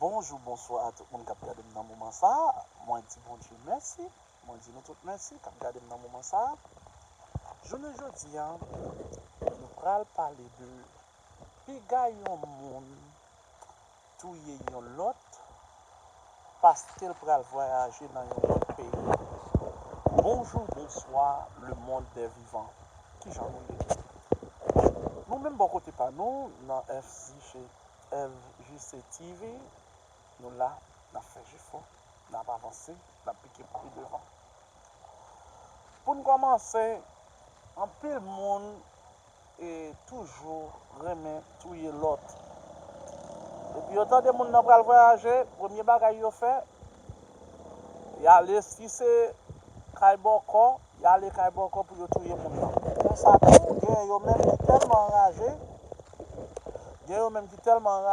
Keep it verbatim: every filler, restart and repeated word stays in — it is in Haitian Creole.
Bonjou, bonswa a tout moun k ap gade m nan moman sa a. Mwen di Bondye mèsi. Mwen di nou tout mèsi k ap gade m nan moman sa a. Jounen jodi a, nou pral pale de piga yon moun touye yon lòt paske l pral vwayaje nan yon lòt peyi. Bonjou, bonswa, le monde des vivants. Kijan nou ye? Nou menm bò kote pa nou, nan F J C, F J C T V, nou la, n ap fè jefò, n ap avanse, n ap pike pou pi devan. Pou n kòmanse, anpil moun e toujou renmen touye lòt. Epi yo tande moun nan pral vwayaje, premye bagay yo fè, y ale, si se kay bòkò, y ale kay bòkò pou yo touye moun nan. Konsa tou, gen yo menm ki tèlman anraje, gen yo menm ki tèlman anraje,